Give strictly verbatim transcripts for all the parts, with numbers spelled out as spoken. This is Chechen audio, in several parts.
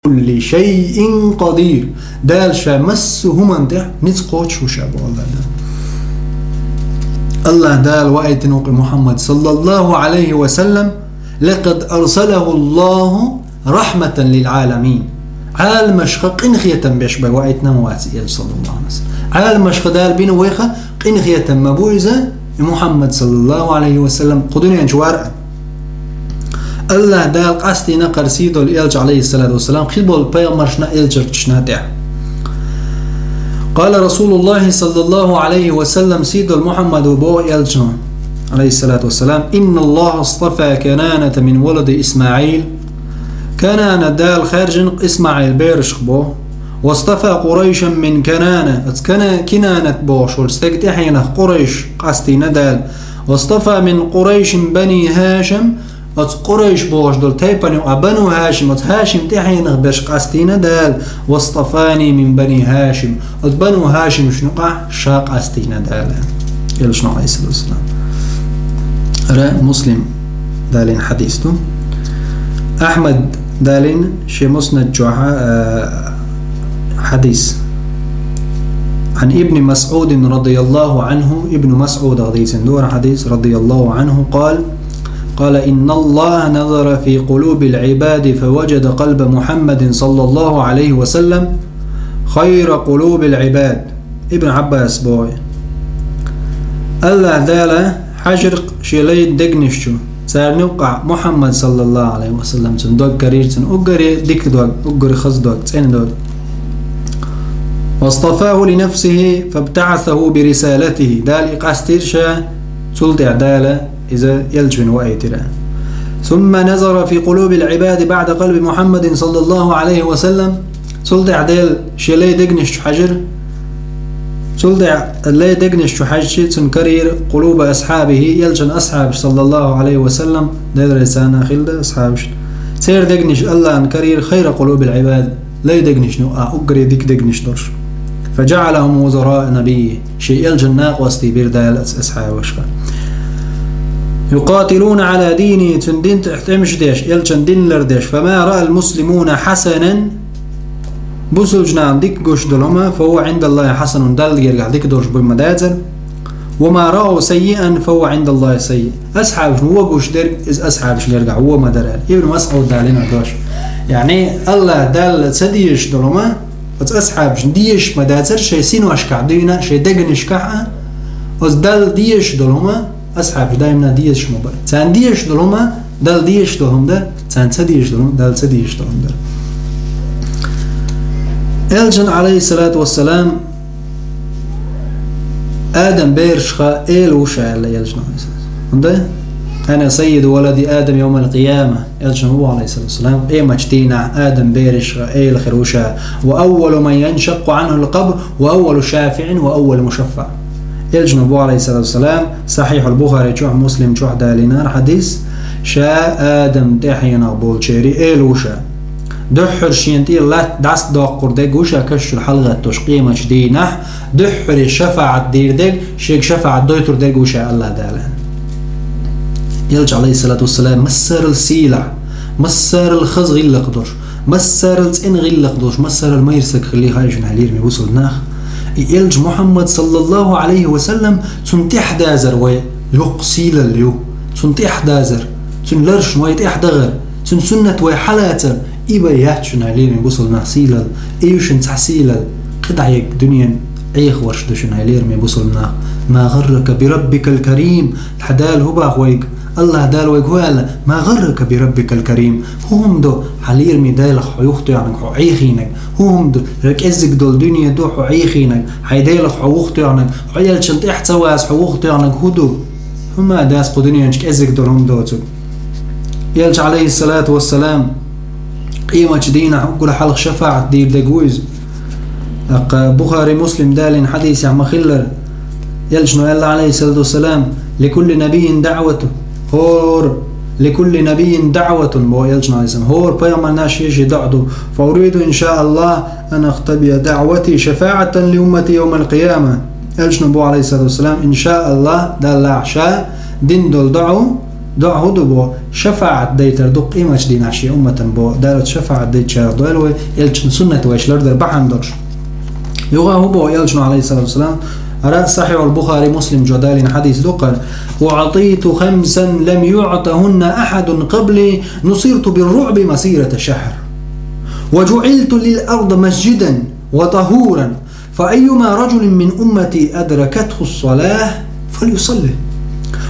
كل شيء قدير. Дала ша массо а хӀуманна тӀехь ницкъ кхочуш ву ша боху Аллах Дала. Аллах Дала ваийтина ву-кх Мухьаммад саллаллаху Ӏалайхи ва саллам: لقد أرسله الله رحمة للعالمين. Ӏаламашха къинхетам беш бен ваийтина ма вац и элча саллаллаху Ӏалайхи ва саллам. Ӏаламашха Дала бина вайх къинхетам ма бу иза, и Мухьаммад саллаллаху Ӏалайхи ва саллам кху дуьнен чу вар а. Аллах Дала къастийна кхара сий долу элча, Ӏалайхиссалату вассалам, кхин болу пайхамаршна а, элчанашна а тӀехь. قال رسول الله صلى الله عليه وسلم, сий долу Мухьаммада боху элчано, Ӏалайхиссалату вассалам: إن الله اصطفى كنانة من ولد إسماعيل. Канана Дала хаьржина Исмаил берашха боху. واصطفى قريشا من كنانة. Оцу Кана-, Кинанат бохуш волчу стеган тӀаьхьенах Къурайш къастийна Дала. واصطفى من قريش بني هاشم. Оцу Къурайш бохуш долу тайпана юкъахь Бану ХӀашим, оцу ХӀашим тӀаьхьенах берш къастийна Дала. واصطفاني من بني هاشم. Оцу Бану ХӀашимашна юкъахь ша къастийна Дала. Элчано, Ӏалайхиссалату вассалам. Ра Муслим далийна хьадис ду. Ахьмад далийна шен Муснад чохь, а, хьадис. عن ابن مسعود رضي الله عنه, Ибн Масъудах дийцина ду хӀара хьадис, رضي الله عنه, قال: قال: إن الله نظر في قلوب العباد فوجد قلب محمد صلى الله عليه وسلم خير قلوب العباد. Ибн Ӏаббас боху: Аллах Дала хьаьжира шен лайн дегнаш чу, царна юкъахь Мухьаммад саллаллаху Ӏалайхи ва саллам, цуьнан дог карийра цунна уггаре дика дог, уггаре хаза дог, цӀена дог. واصطفاه لنفسه فابتعثه برسالته. Дала и къастийра ша, цул тӀаьхьа Дала иза элча вина ваийтира. ثم نظر في قلوب العباد بعد قلب محمد صلى الله عليه وسلم. Цул тӀаьхьа Дала шен лайн дегнаш чу хьаьжира. Цул тӀаьхьа лайн дегнаш чу хьаьжча, цунна карийра قلوب أصحابه, элчан асхьабаш, саллаллаху Ӏалайхи ва саллам, Дела реза царна хилла асхьабаш. Церан дегнаш Аллахьна карийра خير قلوب العباد. Лайн дегнаш ду, а, уггаре дика дегнаш долуш. فجعلهم وزراء نبيه. Шен элчан накъостий бира Дала оцу асхьабашха. يقاتلون على دينه, цуьнан дин тӀехь тӀемаш деш, элчан дин лардеш. فما رأى المسلمون حسنا, бусулба нахана дика гуш долу хӀума, فهو عند الله حسن, Далла гергахь дика долуш буй ма дацара. وما رأوا سيئا فهو عند الله سيء. Асхьабашна вон гуш дерг, иза асхьабашна гергахь вон ма дара. Ибн Масъуда далийна дош. Яъни, Аллах Далла ца дезаш долу хӀума, оцу асхьабашна дезаш ма дацара, шайн синошкахь дуьйна, шайн дегнашкахь а, оцу Далла дезаш долу хӀума асхьабашна даимна дезаш ма бара. Царна дезаш долу хӀума Далла дезаш долу хӀума дара, царна ца дезаш долу хӀума Далла ца дезаш долу хӀума дара. Элчан, Ӏалайхиссалату вассалам, Адам берашха эла ву ша аьлла элчано. ХӀунда? أنا سيد ولد آدم يوم القيامة. Элчано боху, Ӏалайхиссалату вассалам, къематчу дийнахь Адам берашха эла хир ву ша. وأول من ينشق عنه القبر وأول شافع وأول مشفع. Элчано боху, Ӏалайхиссалату вассалам, Сахьихьул Бухари чохь, Муслим чохь далийнера хьадис, ша Адам тӀаьхьенах болчеран эла ву ша. Дуьххьара шена тӀе латта дӀасадоккхур дерг ву ша, каш чуьра хьалагӀаттош къематчу дийнахь, дуьххьара шафаӀат дийр дерг, шега шафаӀат дойтур дерг ву ша Аллах Дала. Элча, Ӏалайхиссалату вассалам, массарал сийлахь, массарал хаза гӀиллакх долуш, массарал цӀена гӀиллакх долуш, массарал майра саг хилли хаьа шуна, хьалийра мел бусулба нах. И элча Мухьаммад, саллаллаху Ӏалайхи ва саллам, цунна тӀехь дазар вай йоккха сийлалла ю. Цунна тӀехь дазар, цуьнан ларшна вай тӀехь дахар, цуьнан суннат вай хьалацар, и бен яц шуна, хьалийра мел бусулба нах, сийлалла. И ю шуна цхьа сийлалла. КхидӀа ерг дуьненан Ӏехаварш ду шуна, хьалийра мел бусулба нах. ما غرك بربك الكريم. Тхан Дала хӀун боху вайга? Аллах Дала вайга хӀун аьлла? ما غرك بربك الكريم. ХӀун хӀума ду хьалийра мел Делах хьо юхатоьхнарг, хьо Ӏехийнарг? ХӀун хӀума ду, кӀеззиг долу дуьне ду хьо Ӏехийнарг, хьайн Делах хьо юхатоьхнарг, хьо элчанна тӀехь ца ваза хьо юхатоьхнарг хӀун ду? ХӀума дац кху дуьнен чу кӀеззиг долу хӀума доцург. Элча, Ӏалайхиссалату вассалам, къематчу дийнахь уггар хьалха шафаӀат дийр дерг ву иза. ТӀаккха Бухари, Муслим далийна хьадисехь ма-хиллара, элчано аьлла, Ӏалайхиссалату вассалам: لكل نبي دعوة. ХӀора, لكل نبي دعوة, боху элчано, Ӏалайхиссалам. ХӀора пайхамарна шен-шен доӀа ду. فأريد إن شاء الله أن أختبئ دعوتي شفاعة لأمتي يوم القيامة. Элчано боху, Ӏалайхиссалату вассалам, иншааллах, Далла ша дина долу доӀа, ДоӀа хӀун ду бо, шафаӀат дайтар ду къематдийнахь шен умматан бо, Дала шафаӀат дайчарех дойла вай, элчан суннат вайша лардар бахьана долуш. Юха хӀун бо элчано, алейхиссалату вассалам, ара Сахихул Бухари, Муслим чу далийна хьадис ду кхара: «أعطيت خمسا لم يعطهن أحد قبلي، نصرت بالرعب مسيرة شهر، وجعلت للأرض مسجدا وطهورا، فأيما رجل من أمتي أدركته الصلاة فليصلي،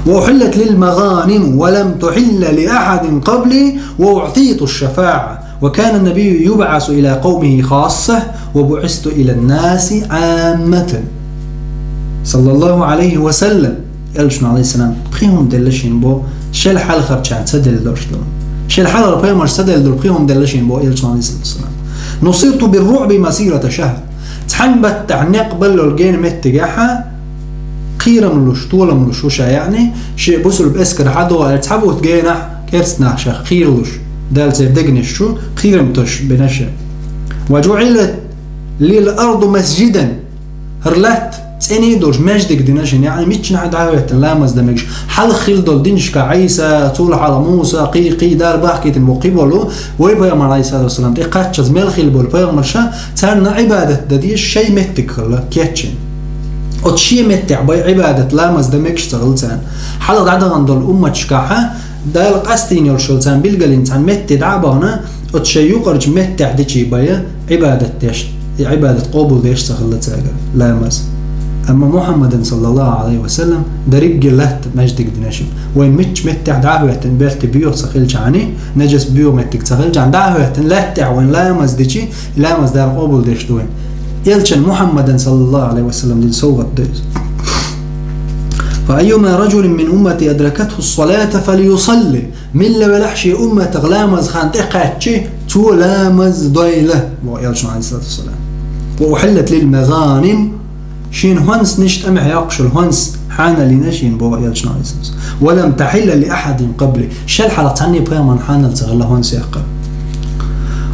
وأحلت لي المغانم ولم تحل لأحد قبلي، وأعطيت الشفاعة، وكان النبي يبعث إلى قومه خاصة، وبعثت إلى الناس عامة.» Саллаллаху алейхи ва саллам. Элчано, алейхиссалам, пхи хӀума делла шен бо, шел хьалхарчарна ца делла долуш ду. Шел хьалхара пайхамаршна ца делла долу пхи хӀума делла шен бо Элчано, алейхиссалам. «نصرت بالرعب مسيرة شهر». Цхьана баттахь некъ баллал гена меттигехьа, кхерам луш, толам луш ву ша, яъни, шен бусулба эскар хьадогӀа аьлла, цхьа бутт генахь кӀерст нах шех кхийралуш, Дала церан дегнаш чу кхерам тосуш бина ша. «وجعلت لي الأرض مسجدا». ХӀара латта цӀена долуш маьждиг дина шена, яъни миччанхьа дӀа а хӀоьттина ламаз дан мегаш. Хьалха хилла долу динашкахь Ӏийса, цул хьалха Муса, кхий, кхий Дала бахкийтина бу кхин болу, вай пайхамар, алейхиссалату вассалам, тӀекхаччалц мел хилла болу пайхамарша, царна Ӏибадат дан дезаш шайн меттиг хилла кечйина. Оцу шен меттехь бай Ӏибадат, ламаз дан мегаш ца хилла царна. Хьалха дӀадахана долу умматашкахьа Дала къастийна йолуш йолу царна билгалйина цхьана метте дӀа а бахана, оцу шайн юкъарчу меттехь дичий бай Ӏибадат деш, и Ӏибадат къобалдеш ца хилла цаьрга ламаз. Амма Мухьаммадан, саллаллаху алейхи ва саллам, дерриге латта маьждиг дина шена. Вайн мичча меттехь дӀа а хӀоьттина, берте боьха ца хилчахьана, нажас боьха меттиг ца хилчахьана, дӀа а хӀоьттина, латтехь вайн ламаз дичи, ламаз Дала къобалдеш ду вайн. Элчан Мухьаммадан, саллаллаху алейхи ва саллам, дина совгӀат ду иза. «فأيما رجل من أمتي أدركته الصلاة فليصلي». Милла велахь шен умматах ламаз хан тӀекхаьччи, цо ламаз дойла, боху Элчано, алейхиссалату вассалам. «وأحلت لي المغانم». Шен хӀонс ниш тӀамехь йоккхуш йолу хӀонс хьанал йина шена, боху Элчано, алейхиссалату вассалам. «ولم تحل لأحد قبلي». Шел хьалха цхьанне пайхамарна хьанал ца хилла хӀонс яккха.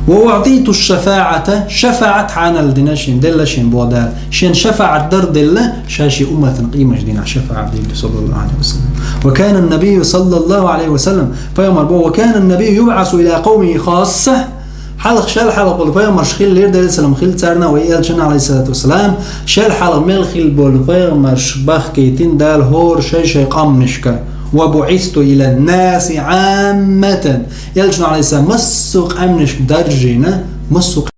«وأعطيت الشفاعة», шафаӀат хьанал дина шена, делла шена, боху Дала. Шен шафаӀат дар делла, ша шен умматан къематдийнахь шафаӀат дийла, саллаллаху алейхи ва саллам. «وكان النبي صلى الله عليه وسلم», пайхамар боху, «وكان النبي يبعث إلى قومه خاصة». Хьалха, шел хьалха болу пайхамарш хилла, лер Делан салам хилла царна, вай Элчана, алейхиссалату вассалам, шел хьалха мел хилла болу пайхамарш бахкийтина Дала хӀора шай-шай къоманашка. «وبعثت إلى الناس عامة». Элчано, алейхиссалам, массо а къаьмнашка даржийна, массо а